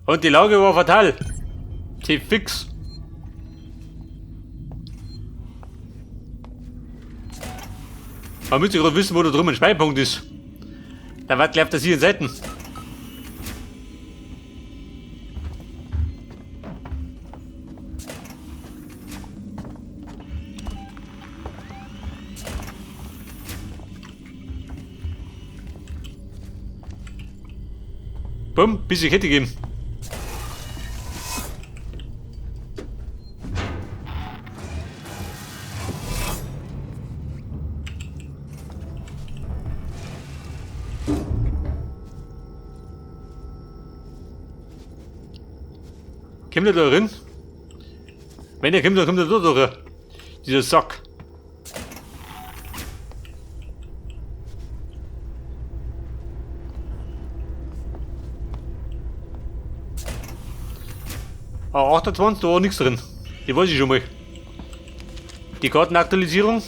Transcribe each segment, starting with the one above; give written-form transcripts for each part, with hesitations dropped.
Und die Lage war fatal. T-fix. Man müsste gerade wissen, wo da drüben ein Speicherpunkt ist. Da war gleich auf der sieben Seiten. Bumm, bisschen Kette geben. Kommt er da rein? Wenn er kommt, dann kommt er da durch. Dieser Sack. Ah, 28, da war nichts drin. Die weiß ich schon mal. Die Kartenaktualisierung.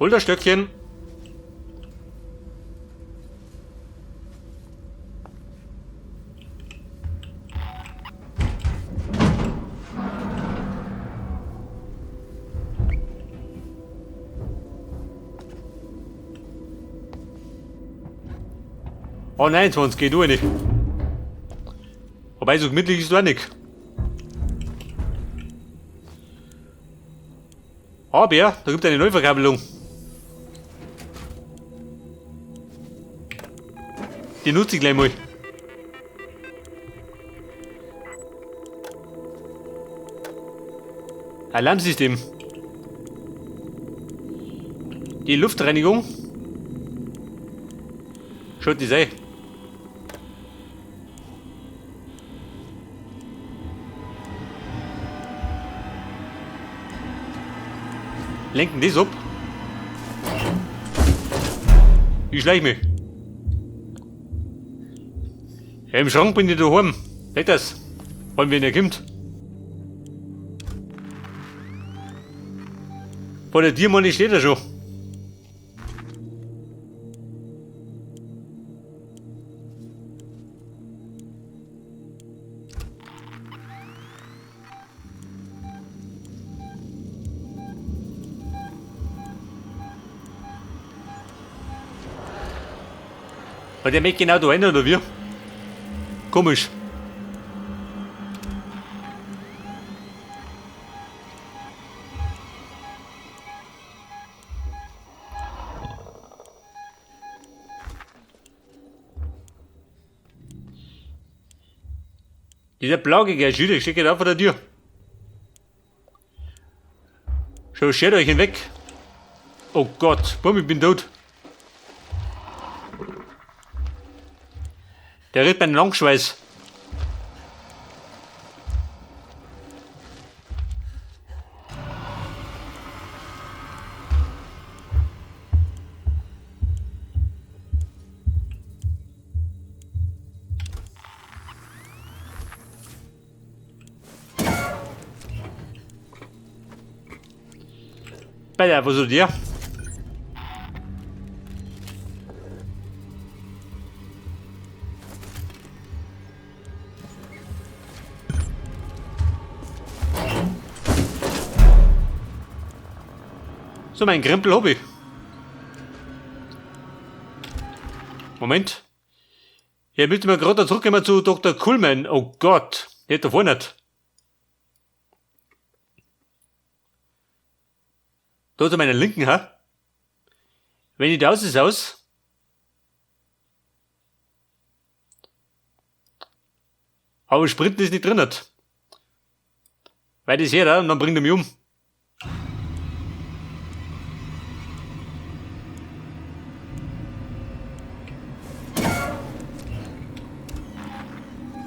Hol das Stöckchen. Oh nein, sonst geht du nicht. Wobei, so gemütlich ist du auch nicht. Aber, da gibt es eine Neuverkabelung. Die nutze ich gleich mal. Alarmsystem. Die Luftreinigung. Schaut das ein. Lenken das ab. Ich schleich mich. Ja, im Schrank bin ich daheim. Seht das? Wollen wir nicht kommt. Vor der Tür, meine steht er schon. Weil der möchte genau da rein, oder wie? Komisch. Dieser blaugige Schüler steht genau vor der Tür. Schau, schert euch hinweg. Oh Gott, bumm, ich bin tot. Der ritt meinen Langschweiß. Bei wo soll der? So, mein Krempel hab ich. Moment. Ja, müsste mal gerade zurückkommen zu Dr. Kuhlmann. Oh Gott, der hat davor nicht. Da zu meiner Linken, ha? Wenn ich da aus ist, aus. Aber Sprinten ist nicht drin. Nicht. Weil das her, und dann bringt er mich um.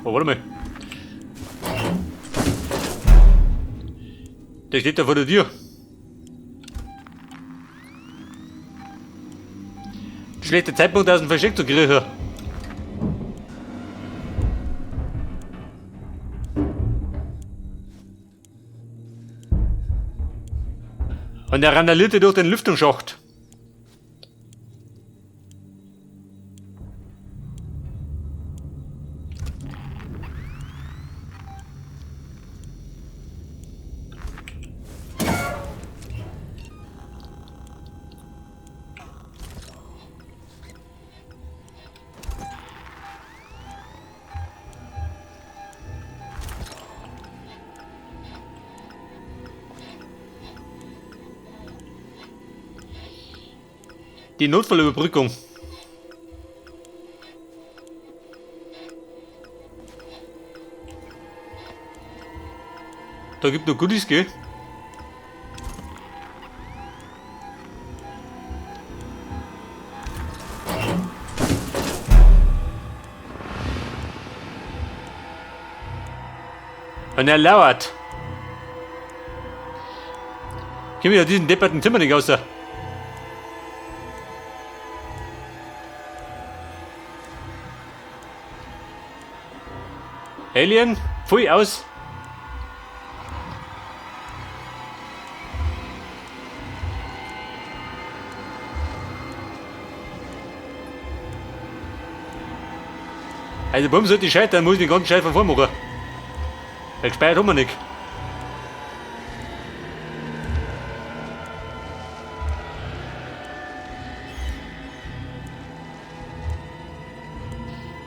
Oh, warte mal. Der steht da vor der Tür. Schlechter Zeitpunkt aus dem Versteck zu kriechen. Und er randalierte durch den Lüftungsschacht. Die Notfallüberbrückung. Da gibt noch Goodies, gell? Und er lauert. Geh mir ja diesen depperten Zimmer nicht raus. Alien, pfui aus. Also, warum sollte ich scheitern, muss ich den ganzen Scheiß von vorn machen. Weil gespeichert haben wir nicht.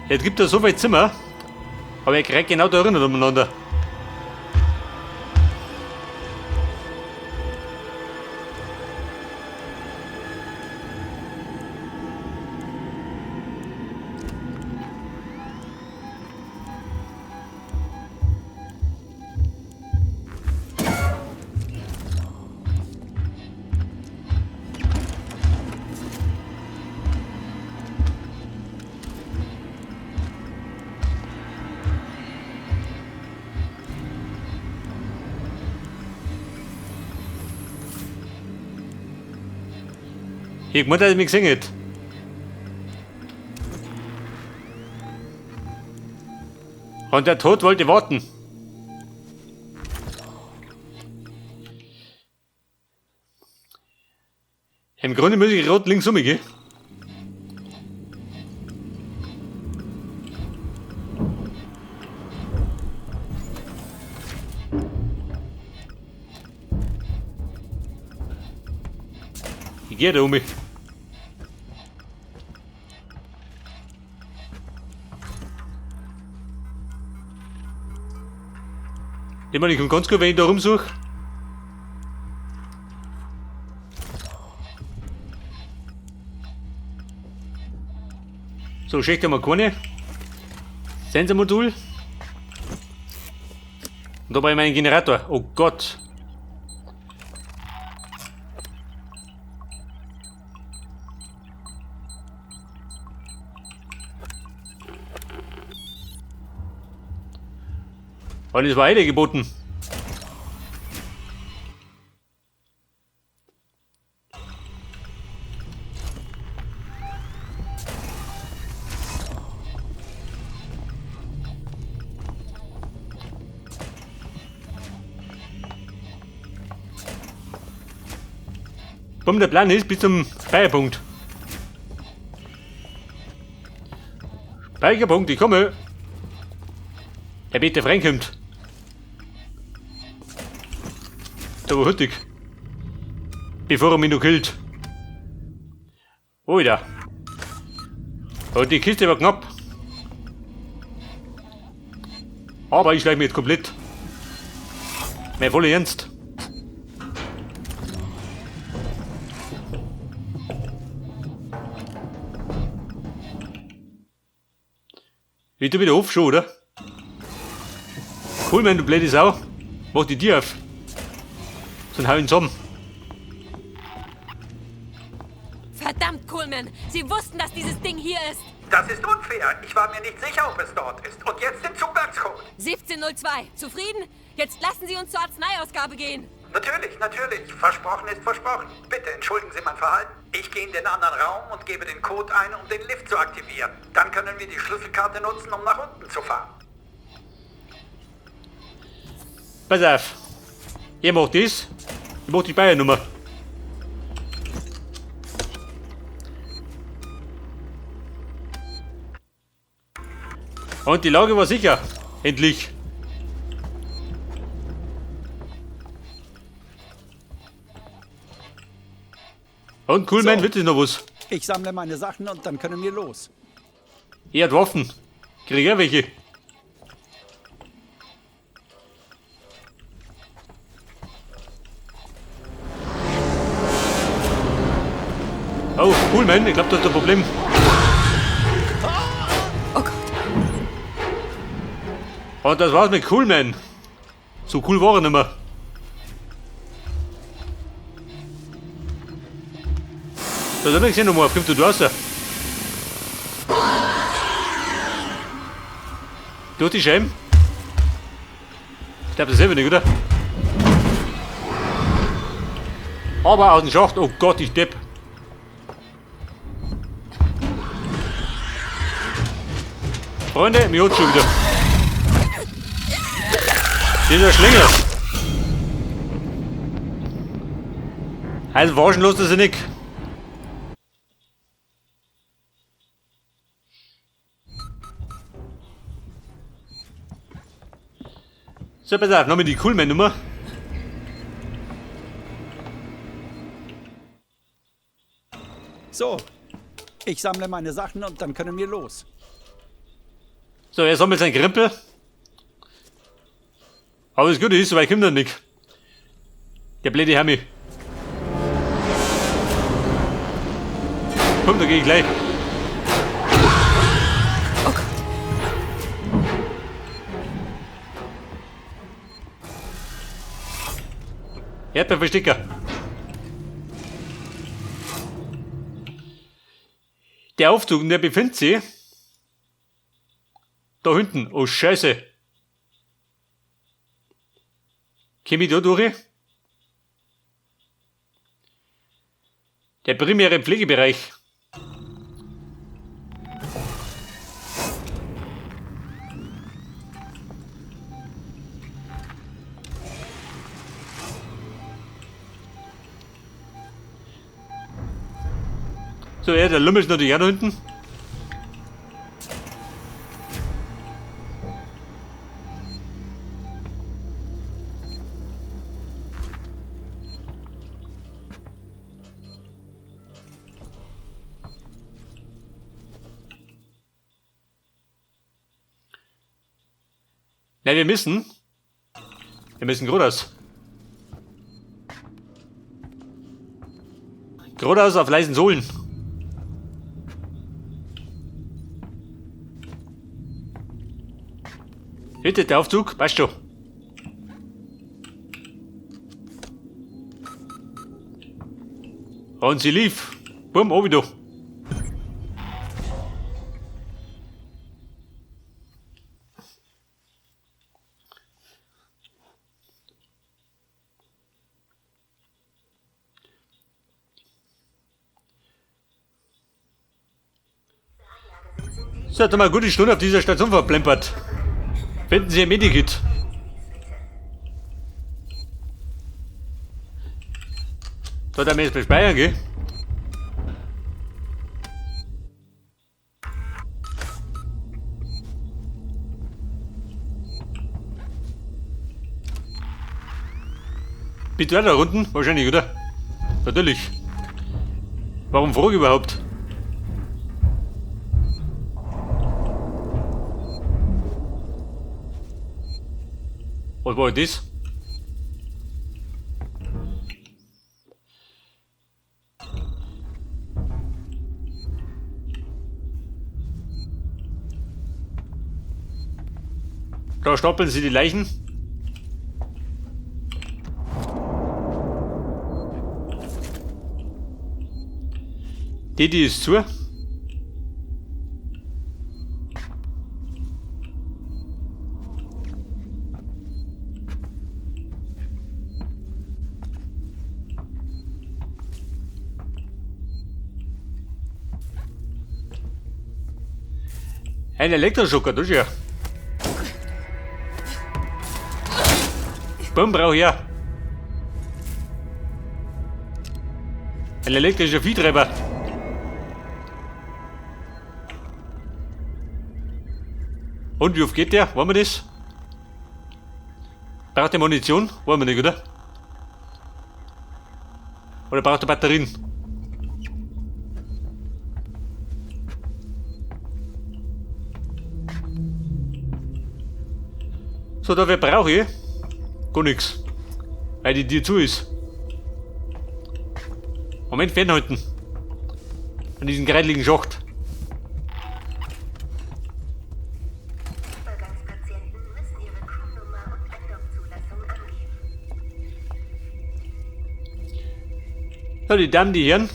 Jetzt gibt es so viel Zimmer, aber ich krieg genau da drinnen umeinander. Ich muss, dass ich mich gesehen hätte. Und der Tod wollte warten. Im Grunde muss ich rot links um, gell? Ich gehe da um mich. Ich meine, ich komme ganz gut, wenn ich da rumsuche. So, schlecht haben wir keine. Sensormodul. Und dabei mein Generator. Oh Gott. Und es war Eile geboten. Bumm, der Plan ist bis zum Speicherpunkt. Speicherpunkt, ich komme. Der Peter Frank kommt. Da war hüttig. Bevor er mich noch killt. Oh ja. Und die Kiste war knapp. Aber ich schleiche mich jetzt komplett. Mein voller Ernst. Ich tu wieder auf schon, oder? Cool, wenn du blöde Sau. Mach die Tür auf. Sonst hau ich ihn zusammen. Verdammt, Coleman! Sie wussten, dass dieses Ding hier ist! Das ist unfair. Ich war mir nicht sicher, ob es dort ist. Und jetzt den Zugangscode. 1702. Zufrieden? Jetzt lassen Sie uns zur Arzneiausgabe gehen. Natürlich, natürlich. Versprochen ist versprochen. Bitte entschuldigen Sie mein Verhalten. Ich gehe in den anderen Raum und gebe den Code ein, um den Lift zu aktivieren. Dann können wir die Schlüsselkarte nutzen, um nach unten zu fahren. Pass auf. Ihr macht das, ich mach die Bayern-Nummer. Und die Lage war sicher. Endlich. Und cool, man, So. wird das noch was? Ich sammle meine Sachen und dann können wir los. Er hat Waffen. Krieg ich welche. Oh, cool, man. Ich glaube, das ist ein Problem. Oh Gott. Und das war's mit Coolman. So cool war er nicht mehr. Das hab ich gesehen, nochmal. Kommt du raus? Durch die Scheiben? Ich glaube, das selber nicht, oder? Aber aus dem Schacht. Oh Gott, ich Depp. Freunde, mir hat's schon wieder. Dieser Schlingel. Also waschen lässt er sich nicht. So, pass auf, nochmal die Coolman-Nummer. So, ich sammle meine Sachen und dann können wir los. So, er sammelt seinen Krempel. Aber das Gute ist, so weit kommt er nicht. Der blöde Hermi. Komm, da geh ich gleich. Oh Gott. Erdbeerverstecker. Der Aufzug, der befindet sich da hinten. Oh Scheiße. Komm ich da durch? Der primäre Pflegebereich. So, ja, der Lümmel ist natürlich auch da hinten. Nein, wir müssen. Wir müssen geradeaus. Geradeaus auf leisen Sohlen. Bitte, der Aufzug, passt schon. Und sie lief. Bumm, oben da. So, hat er mal eine gute Stunde auf dieser Station verplempert. Finden Sie ein Medikit. Da hat er mir jetzt bespeichern, gell? Bist du auch da unten? Wahrscheinlich, oder? Natürlich. Warum frage ich überhaupt? Was war das? Da stapeln sie die Leichen. Die, die ist zu. Ein Elektroschocker, das ist ja. Bumm, brauch ich ja. Ein elektrischer Viehtreiber. Und wie oft geht der? Wollen wir das? Braucht der Munition? Wollen wir nicht, oder? Oder braucht er Batterien? So, da wer brauche ich? Gar nix. Weil die Tür zu ist. Moment, fernhalten. An diesen kreideligen Schacht. Übergangspatienten müssen ihre Crewnummer und Andockzulassung angeben. So, die Damen, die Herren.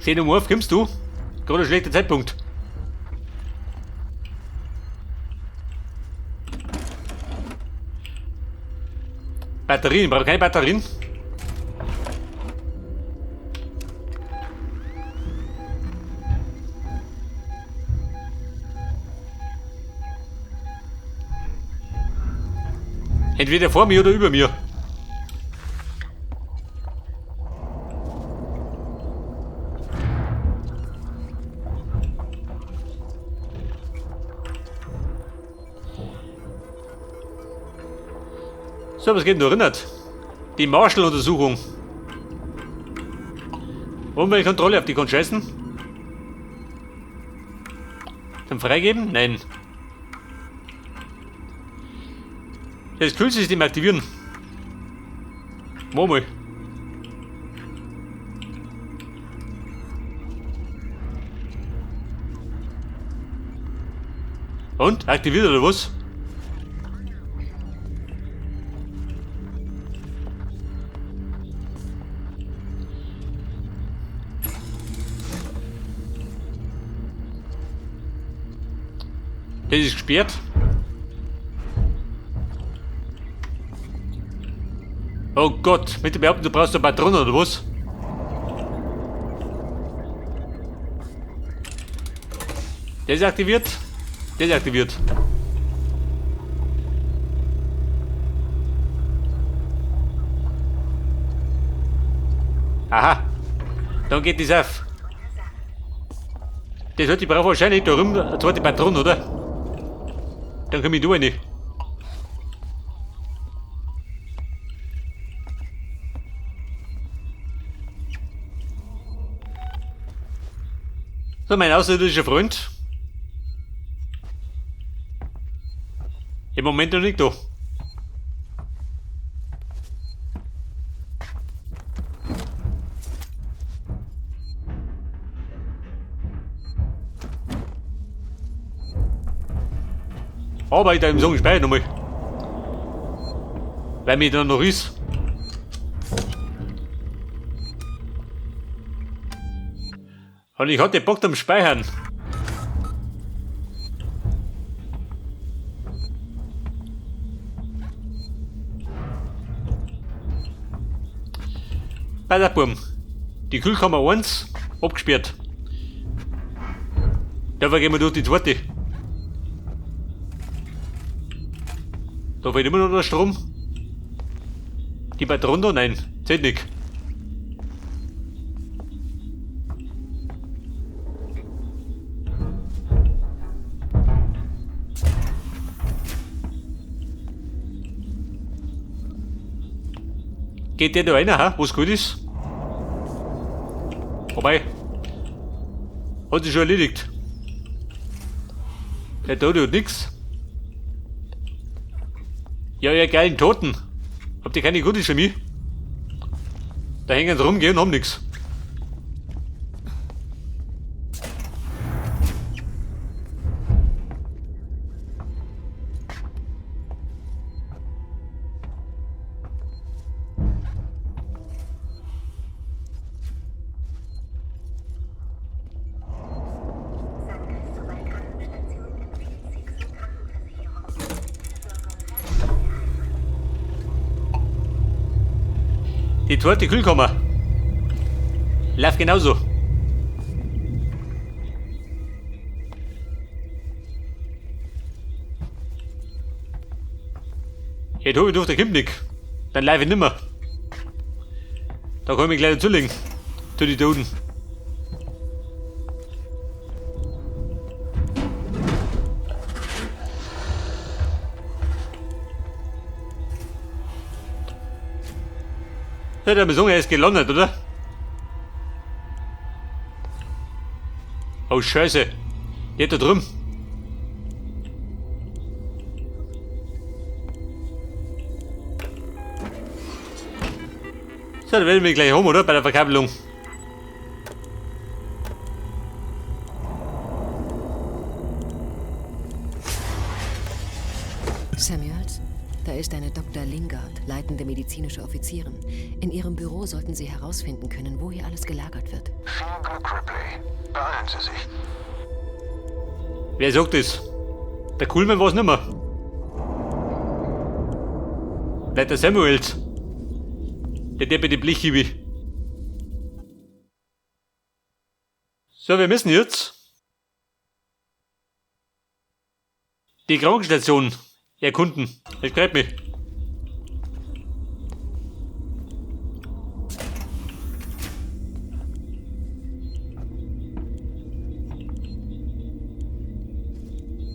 Xenomorph, kommst du? Gerade ein schlechter Zeitpunkt. Batterien, ich brauche keine Batterien. Entweder vor mir oder über mir. So, was geht denn da erinnert? Die Marshall-Untersuchung. Umweltkontrolle auf die kann scheißen. Zum Freigeben? Nein. Das Kühlsystem aktivieren. Mach mal. Und? Aktiviert oder was? Das ist gesperrt. Oh Gott, mit dem Behaupten, du brauchst eine Patrone oder was? Der ist aktiviert. Der ist aktiviert. Aha. Dann geht das auf. Das hat die braucht wahrscheinlich da rum eine zweite Patrone, oder? Dann komm ich da rein. So, mein außerirdischer Freund. Im Moment noch nicht da. Aber ich da im Sagen speichern nochmal. Weil mir dann noch ist. Und ich hatte Bock am Speichern. Bei der Burm. Die Kühlkammer 1 abgesperrt. Dafür gehen wir durch die zweite. Da fehlt immer noch der Strom. Die Patrone da? Nein, zählt nicht. Geht der da rein, ha? Wo's gut ist? Wobei. Hat sich schon erledigt. Der Tote hat nix. Ja, ihr geilen Toten. Habt ihr keine gute Chemie? Da hängen sie rum, gehen und haben nix. San Cristobal Krankenstation empfiehlt Sixo Krankenversicherung. Versorgung gleich in der Heimat. Die zweite Kühlkammer. Läuft genauso. Jetzt hab ich durch, der kommt nicht. Dann live ich nimmer. Da kann ich mich gleich dazulegen. Zu die Toten. Ja, der sagen, er ist gelandet, oder? Oh Scheiße. Geht da drüben. So, dann werden wir gleich haben, oder? Bei der Verkabelung. Samuels, da ist eine Dr. Lingard, leitende medizinische Offizierin. In ihrem Büro sollten Sie herausfinden können, wo hier alles gelagert wird. Viel Glück, Ripley. Beeilen Sie sich. Wer sagt das? Der Kuhlmann war's nimmer. Nicht der Samuels. Der der bei den Blechhiebe. So, wir müssen jetzt die Krankenstation erkunden. Das greift mich.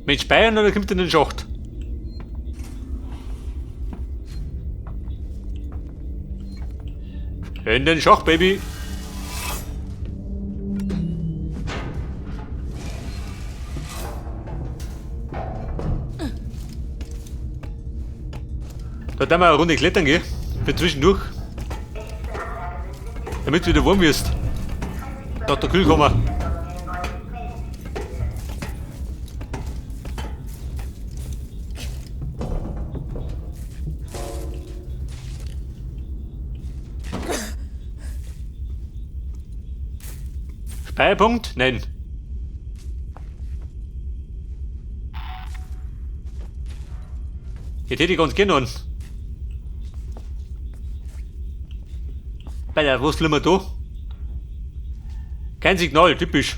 Mit Speiern oder kommt in den Schacht? In den Schacht, Baby! Da darf wir eine Runde klettern gehen. Für zwischendurch. Damit du wieder warm wirst. Da hat der Kühlkammer. Speicherpunkt? Nein. Jetzt hätte ich ganz gerne einen. Bei der, was flimmert da? Kein Signal, typisch.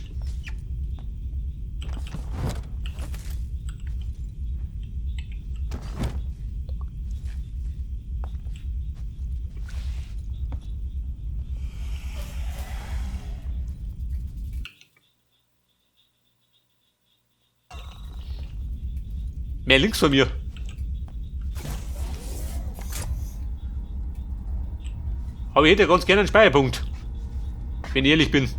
Mehr links von mir. Aber ich hätte ganz gerne einen Speicherpunkt. Wenn ich ehrlich bin.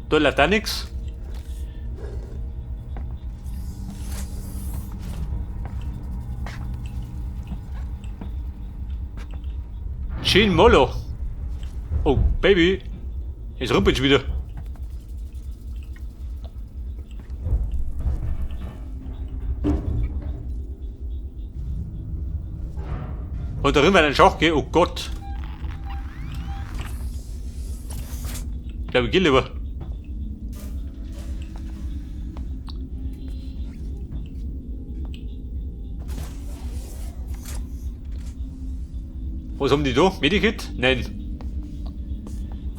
Da läuft auch nix. Chin Molo. Oh, Baby. Jetzt rumpelt schon wieder. Und da drin war ein Schacht, gell? Oh Gott. Ich glaube, ich geh lieber. Was haben die da? Medikit? Nein.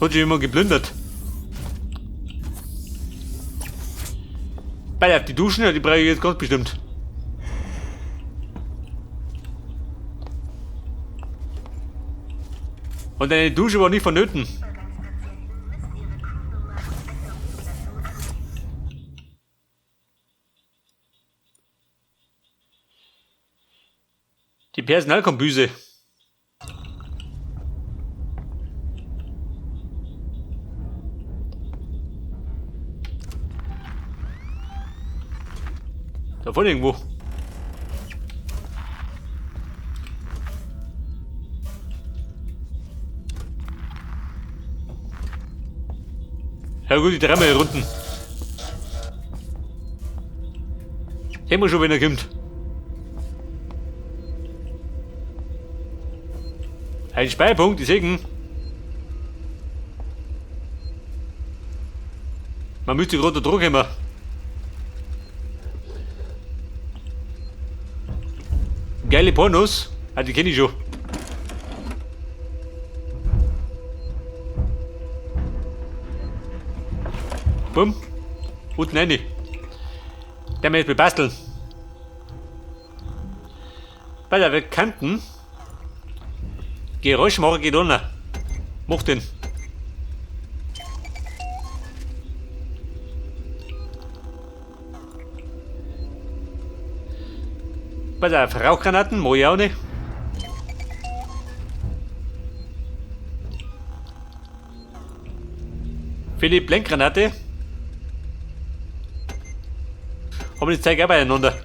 Hat schon jemand geplündert. Bei auf die Duschen, ja, die brauche ich jetzt ganz bestimmt. Und eine Dusche war nicht vonnöten. Die Personalkombüse. Da vorne irgendwo. Ja gut, die dreimal hier unten. Sehen wir schon, wenn er kommt. Ein Speicherpunkt, die Segen. Man müsste gerade da drauf kommen. Geile Pornos. Ah, die kenn ich schon. bumm. Unten rein. Der wir jetzt basteln. Bei der Bekannten. Geräuschmacher geht unter. Mach den. Bei der Rauchgranaten mach ich auch nicht. Philipp Lenkgranate. Haben wir die Zeug auch beieinander.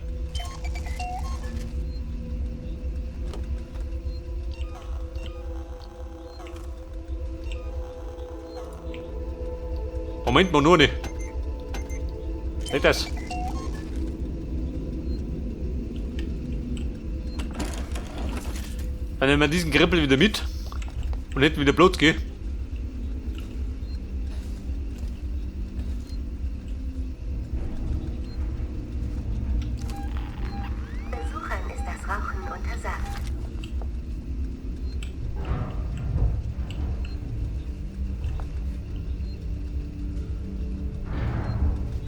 Moment mal nur nicht. Nicht das. Dann nehmen wir diesen Krippel wieder mit und hätten wieder Blut, gell? Besuchern ist das Rauchen untersagt.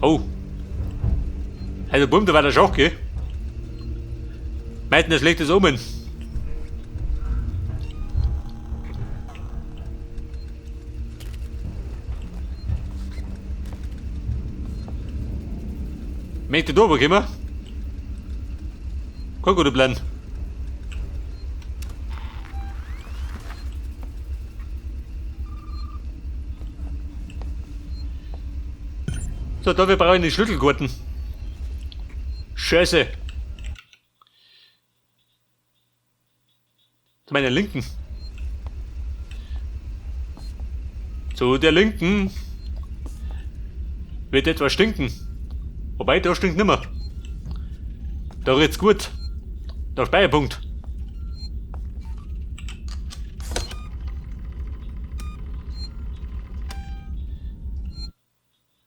Oh. Also bumm, da war der Schach, gell? Meinten, das schlägt das um. Möchte da kommen? Kein guter Plan. So, da wir brauchen die Schlüsselkarten. Scheiße. Zu meiner Linken. Zu der Linken. Wird etwas stinken. Wobei, da stinkt nimmer. Da wird's gut. Der Speicherpunkt.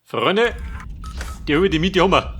Freunde, die Höhe, die Miete haben wir.